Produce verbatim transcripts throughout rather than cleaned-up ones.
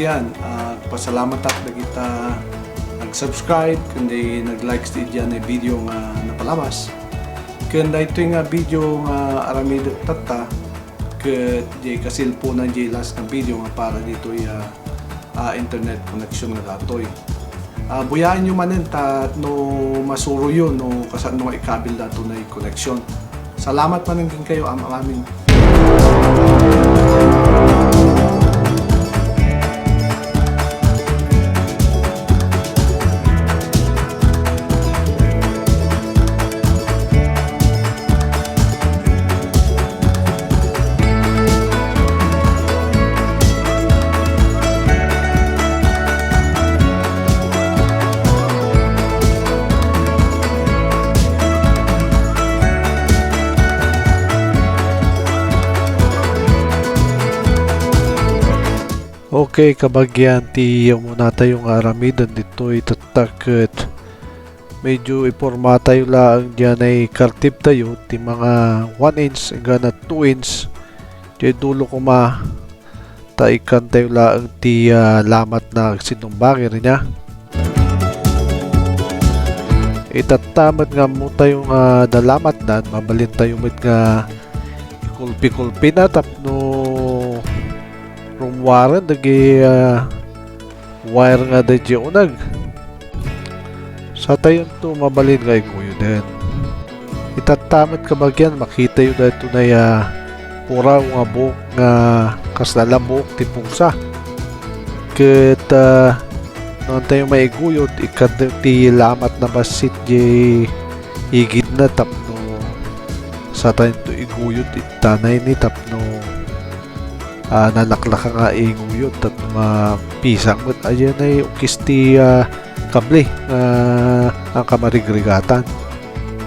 Yan, ah, pasalamat ak dagita nag-subscribe, kundi nag-likes ti idiay video nga napalabas. Ken daytoy nga video nga aramidek tatta, ket diay kasilpunan diay last nga video nga para ditoy, ah, ah, internet connection nga datoy. Ah, buyaenyo manen ta no masuroyo no kasano nga ikabil dato nay connection. Salamat manen kenkayo, am-, amin. Okay, kabagian, ti umuna tayo nga aramiden ditoy tatta ket medyo ipormatayo laeng diay kartib tayo ti mga one inch enggana two inch. Diay dulo koma ta ikkantayo laeng ti, ah, lamatna agsinumbangir niya. Itatta met nga ammotayo nga adda lamatdan, mabalintayo met nga ikulpi-kulpina tapno rummuaren dagiti, ah, wire nga adda idiay uneg. Satayonto mabalin nga iguyoden. Itatta met kabagian, makitayo daytoy a puraw nga buok nga kasla la buok ti pusa. Ket, ah, no antayo maiguyod, ikkantayo ti lamatna bassit diay igidna tapno satayonto iguyod ita nayni tapno, ah, nalaklaka nga iguyod tapno mapisang met. Ayanay ukis ti, ah, kable nga angka marigrigatan.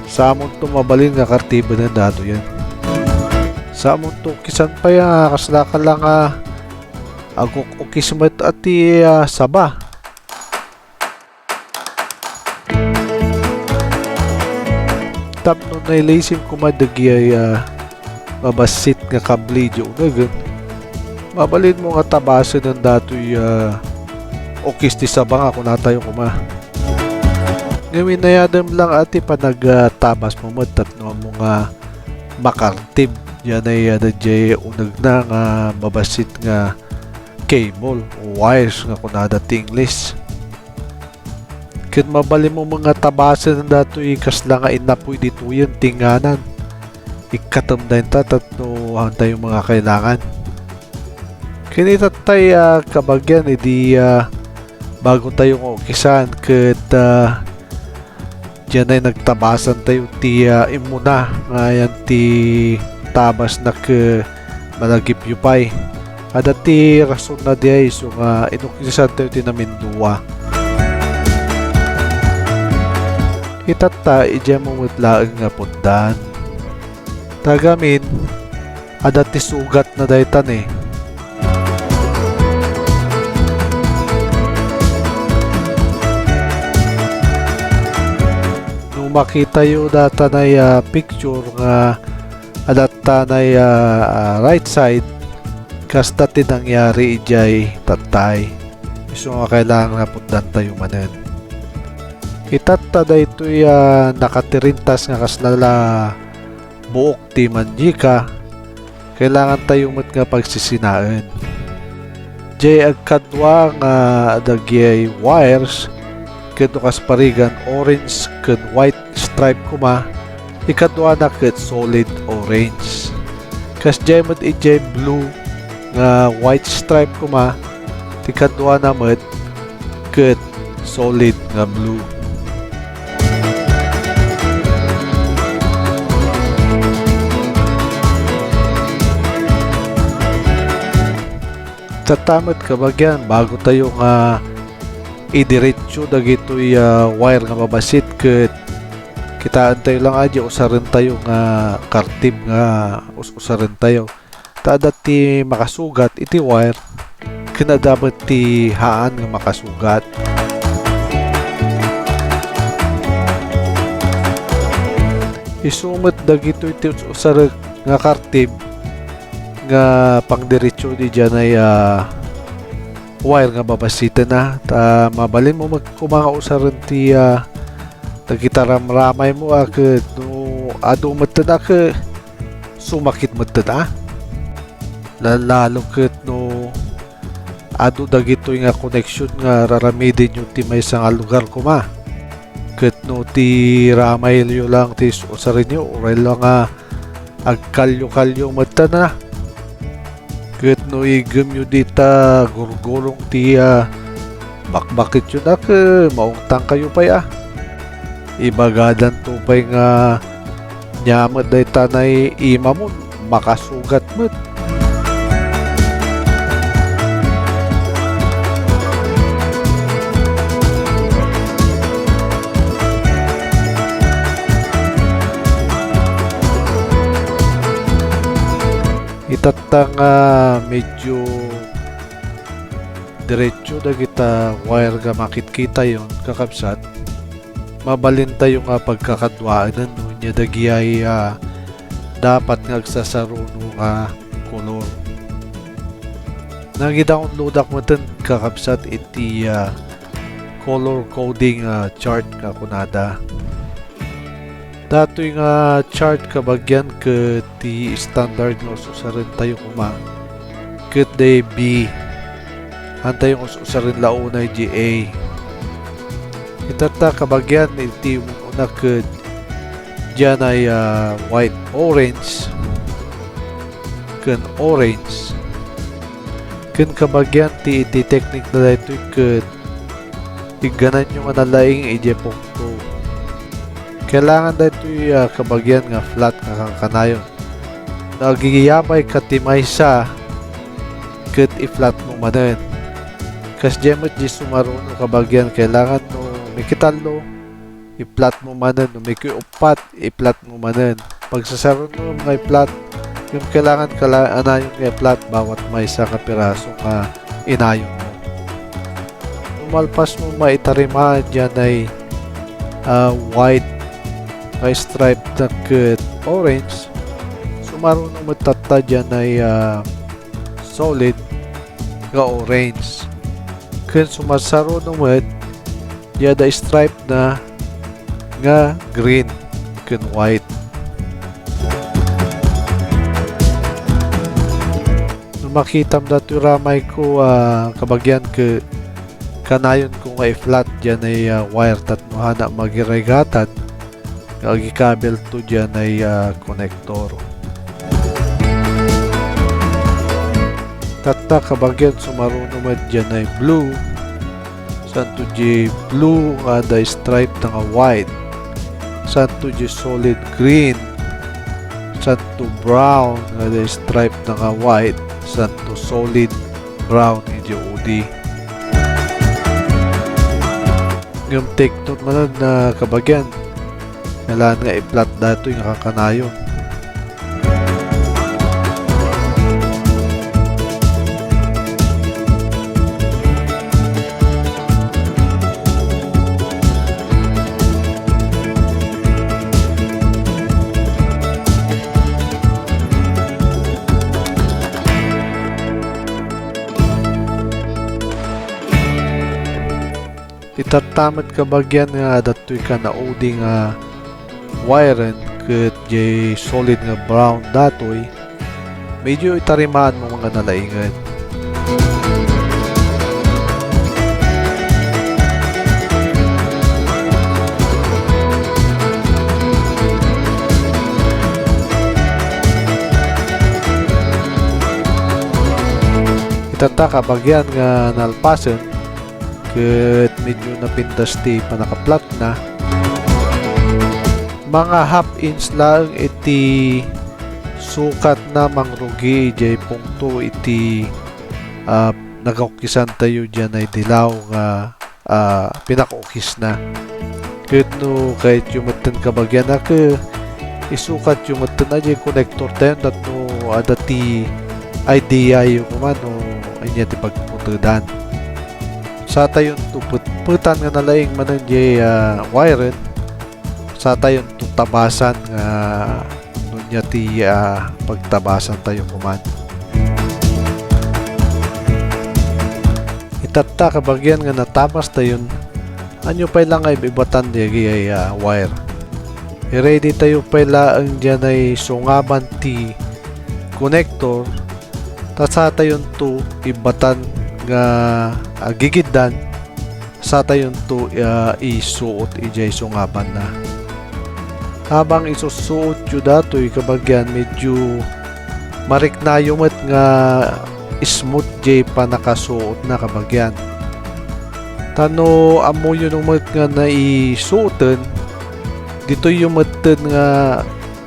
Sa amonto mabalin nga kartiben datoyen. Sa amonto ukisan pay a kasla ka la nga aguk-ukis met a ti, ah, saba. Tapno nailasin koma dagiti, ah, mabassit nga kable idiay unegen, mabalinmo nga tabasen datoy, ah, ukis ti saba nga kunatayo koma. Ngem inayadem lang a ti panag, ah, tabasmo met tapno ammo nga makartib diay, ah, daydiay unegna nga mabassit nga cable o wires nga kunada ti Ingles. Ket mabalinmo met nga tabasen datoy kasla nga innapoy ditoyen ti nganan. Ikkatem dayta tapno haantayo met nga kailangan. Ken itattay a kabagian idi, ah, bago tayo nga ukisan ket, ah, diay nagtabasan tayo ti, ah, immuna nga ayan ti tabasna ket malagipyo pay. Adda ti rasonna diay isu nga inukisan tayo ti namindua. Itatta, idiay mo met laeng nga putdan. Ta gamin, adda ti sugatna dayta ne. No makitayo dayta nay, ah, picture nga adda nay, ah, ah, right side, kasta ti nangyari idiay tattay. Isu nga kailangan nga putdantayo manen. Itatta daytoy, ah, nakatirintas nga kasla la buok ti manyika, kailangantayo met nga pagsisinaen. Diay agkadua nga dagiti wires ket no kas parigan orange ken white stripe koma, ikaduana ket solid orange. Kasdiay met idiay blue nga white stripe koma, ti kaduana met ket solid nga blue. Tatta met kabagian, bago tayo nga idiretso dagitoy, ah, wire nga mabassit ket kitaentayo lang a diay usarentayo nga kartib nga us-, usarentayo. Ta adda ti makasugat iti wire, ken adda met ti haan nga makasugat. Isu met dagitoy ti us-, usarek nga kartib nga pangdiretso idiay, ah, wire nga babasiten a, ta mabalinmo met koma nga usaren ti, ah, dagita ramramaymo a ket no adu metten a ket sumakit metten a. La-, lalo ket no adu dagitoy nga connection nga raramidenyo ti maysa nga lugar koma. Ket no ti ramayyo lang ti is-, usarenyo, uray la nga agkalyo-kalyo metten a. Ket no iggemyo dita gurgurong ti, ah, bakbaketyo na ket maungtangkayo pay a. Ibagadanto pay nga nia met dayta naiimamon, makasugat met. Itatta nga medyo diretso dagita wire nga makitkitayon, kakabsat, mabalintayo nga pagkakaduaen no ania dagiti, ah, dapat nga agsasaruno nga kolor. Nangidownloadak metten, kakabsat, iti, ah, color coding, ah, chart nga kunada. Datoy nga chart kabagian ket ti standard nga us-usarentayo koma ket daydi B. Hantayo nga us-usaren la unay daydi A. Itatta kabagian iti umuna ket dianay, ah, white orange ken orange. Ken kabagian ti iti teknik na daytoy ket iggananyo nga nalaing idiay pungto. Kailangan daytoy, ah, kabagian nga flat nga kankanayon. No agyabay ka ti maysa, ket i-flat mo manen. Kasdiay met di sumaruno kabagian, kailangan no mikitallo, i-flat mo manen, no mikiuppat, i-flat mo manen. Pagsasarunom nga i-flat, ngem kailangan kala-, anayon nga i-flat bawat maysa nga piraso nga inayon mo. No malpas mo maitarima dianay, ah, white nga stripe na ket orange, sumaruno met tatta dianay, ah, solid nga orange. Ken sumasaruno met diay adda stripe na nga green ken white. No makitam datoy ramayko, ah, kabagian ket kanayonko nga i-flat dianay, ah, wire tapno haanna magirigatan nga agikabelto dianay, ah, konektor. Tatta kabagian sumaruno met dianay blue, santo diay blue nga adda stripe na nga white, santo diay solid green, santo brown nga adda stripe na nga white, santo solid brown idiay udi. Ngem take note manen nga kabagian, kailangan nga i-flat datoy nga kankanayon. Itatta met kabagian nga adda toy kanaudi nga wiren ket diay solid nga brown datoy, medyo itarimaanmo nga nalaingen. Itatta kabagian nga nalpasen, ket medyo napintas ti pannaka-flat na. Mga half inch laeng iti sukat na mangrugi idiay pungto iti, ah, nagaukisantayo diay dilaw nga, ah, pinakaukis na. Ket no kayatyo metten kabagian a ke, isukatyo metten a diay konektor tayon tapno adda ti ideayo koma no ania ti pagputedan. Satayonto petpetan nga nalaing manen diay, ah, wiren. Satayonto tabasan nga no ania ti, ah, pagtabasantayo koman. Itatta, kabagian, nga natapastayon, ania pay la nga ibatan dagiti, ah, wire. I-ready tayo pay laeng diay sungaban ti connector, ta satayonto ibatan nga agigiddan, satayonto, ah, isuot idiay sungabanna. Habang isussuotyo datoy, kabagian, medyo mariknayo met nga smooth diay pannakasuotna, kabagian. Ta no ammoyo no met nga naisuoten, ditoyyo metten nga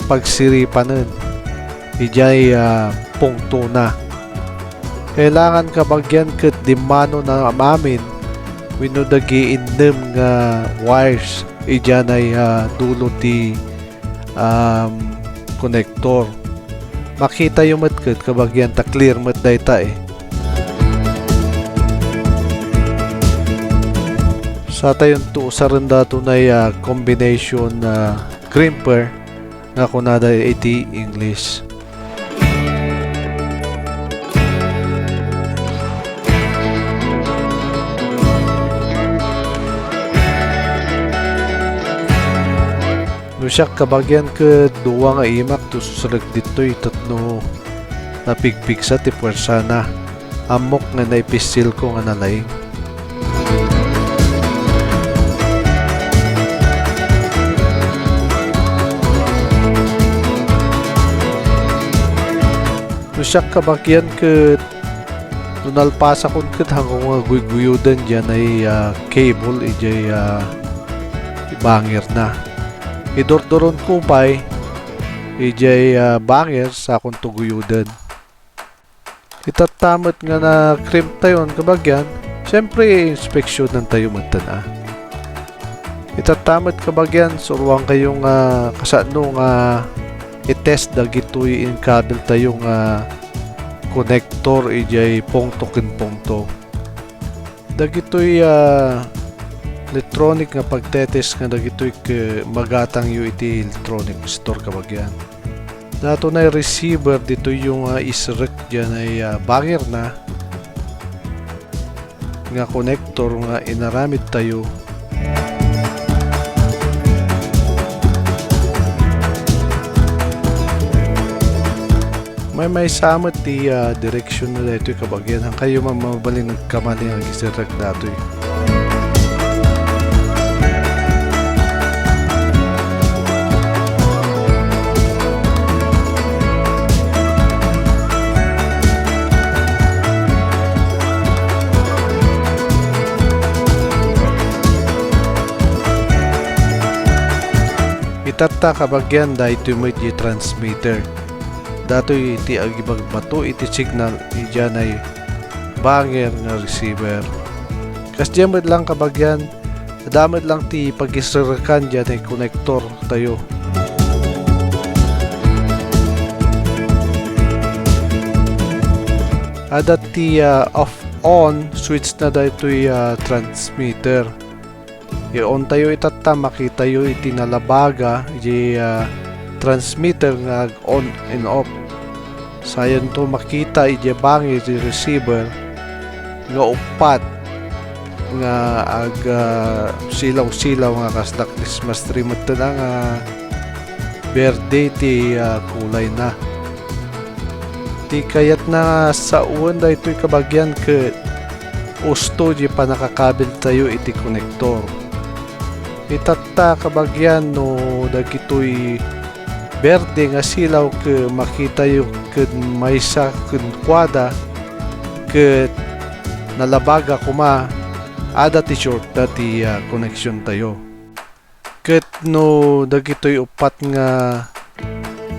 pagsiripanen idiay, ah, pungtona. Kailangan, kabagian, ket dimmano nga amin wenno dagiti innem nga wires idiay, ah, dulo ti, um, connector. Makitayo met ket, kabagian, ta clear met dayta, eh. Satayonto usaren datoy nga, ah, combination, ah, crimper nga kunada iti English. No siak, kabagian, ket dua nga imak ti susrek ditoy tapno napigpigsa ti puersana. Ammok nga naipissilko nga nalaing. No siak, kabagian, ket no nalpasakon ket haanko nga guyguyoden diay, ah, cable idiay, ah, bangerna. Idurduronko pay idiay, ah, banger sakonto guyoden. Itatta met nga na-crimp tayon, kabagian, siyempre, inspeksiyonan tayo metten, a. Itatta met, kabagian, suroankayo nga kasano nga i-test dagitoy inkabel tayo nga connector idiay pungto ken pungto. Dagitoy, ah, electronic nga pagtetest nga dagitoy ket magatangyo iti electronic store, kabagian. Datoy nga receiver ditoyyo nga isrek diay, ah, bangerna nga connector nga inaramid tayo. Maymaysa met ti, ah, direksionna daytoy, kabagian. Haankayo man mabalin agkamali nga agisrek datoy. Itatta, kabagian, daytoy met ti transmitter. Datoy ti agibagbato iti signal idiay banger nga receiver. Kasdiay met lang, kabagian, adda met lang ti pagisrekan diay connector tayo. Adda ti, ah, off on switch na daytoy, ah, transmitter. I-on tayo itatta, makitayo iti nalabaga iti, ah, transmitter nga ag-on and off. Sayanto makita iti banger iti receiver nga uppat nga ag, ah, silaw-silaw nga kasla Christmas tree metten, a, nga berde ti, ah, kulayna. Ti kayatna nga sawen daytoy, kabagian, ket usto ti pannakakabel tayo iti konektor. Itatta, kabagian, no dagitoy berde nga silaw ket makitayo ket maysa kenkuada ket nalabaga koma, adda ti shortna ti, ah, koneksiontayo. Ket no dagitoy uppat nga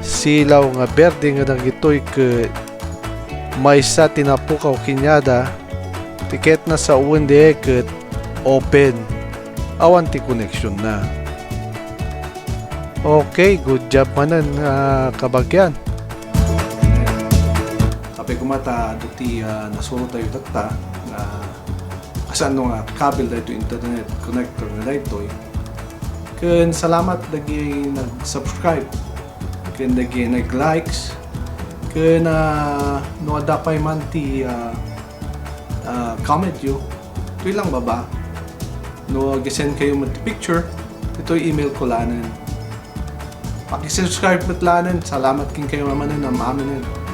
silaw nga berde nga dagitoy ket maysa ti napukaw kaniada, ti kayatna sawen diay ket open, awan ti koneksionna. Okay, good job manen, ah, kabagian. Apay koma ta adu ti, ah, nasurotayo tatta nga kasano nga kabel daytoy internet connector nga daytoy. Ken salamat dagiti nag-subscribe, ken dagiti nag-likes, ken, ah, no adda pay man ti, ah, ah, commentyo, Toy lang baba. No, ag-send kayo met ti picture, ditoy email ko lanen. Paki-subscribe met lanen. Salamat kenkayo a manen, am-aminen.